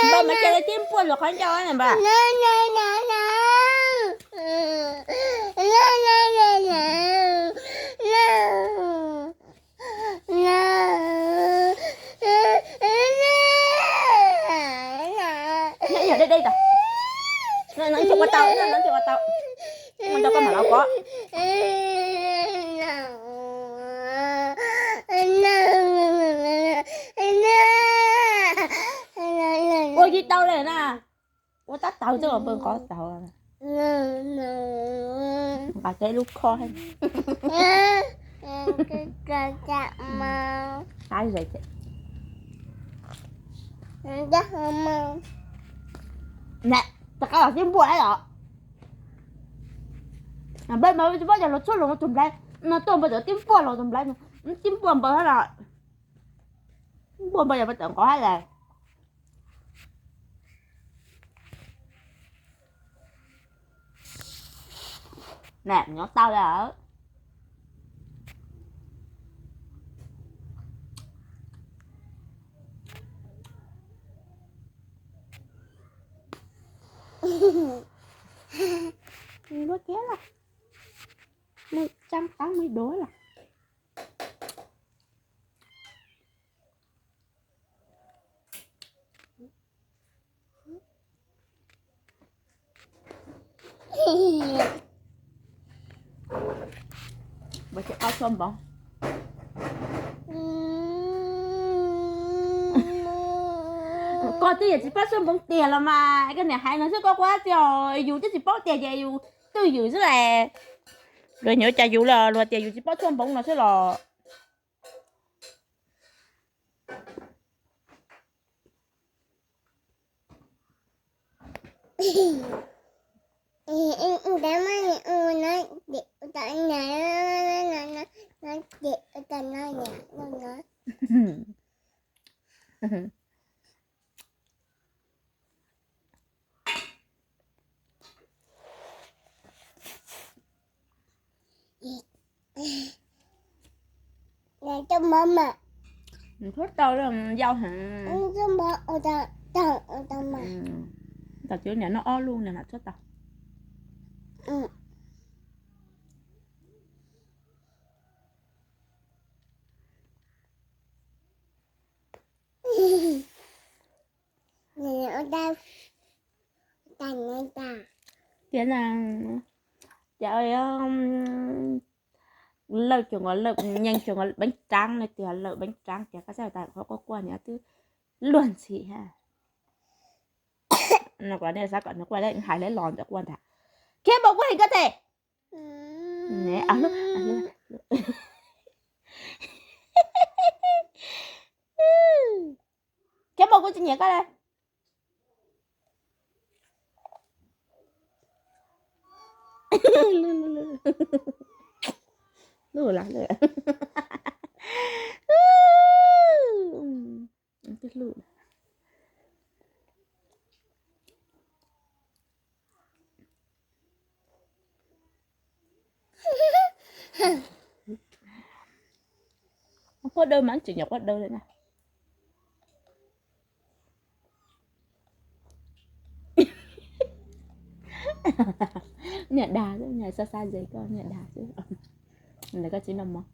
Npawg mas cia li tib npuaj los qhov ncauj na npawg. Yog deb deb tas. Ntsia qua tau, ntsia qua tau. Ntsia koj mam los kov. Ua tsis tau li na. Ua tab tawv xwb los npawg nqov tau. Nqa teb lub khob. Rov qab los tib npuaj los. Npawg mas tsis paub cas los tshuab los tus nplai no tuaj npawg txawm tib npuaj los tus nplai no, tib npuaj npawg los. Npuaj npawg yog npawg txawm nqov hab las. Nyob tau lawm. Ua kiag los, mus tsa qab mus dua los. Ua tsis qab tshuaj npoov. Koj twb yog tsis paub tshuaj npoov tiag los mas koj niam hais no xwb, koj quaj tiag, yus twb tsis paub tiag ces yus twj ywm xwb las. Luag nyuam cas yus los luag tias yus tsis paub tshuaj npoov no xwb los. Thuab tau yau heev. Tam sis niam noj ob lub niam mam thuab tau. Tias na, cas lawm tsuas nkaus lawm, nyeej tsuas nkaus peeb rab no tias lawm peeb rab tias koj saib tas qhov quaj quaj niam twb luag ntxhi ha. No kom nej xav kom nws quaj, hais lawv los ntawm quaj ntag. Khiab npau kuj heev koj tes. Khiab npau kuj tsis nyiam koj li. Lub las lawm. Twb hlub. Quaj dawb mas tseem nyuam quaj dawb li na. Niam dag xwb, niam xav xav ze koj niam dag xwb. Ntawd koj tsis noj mov.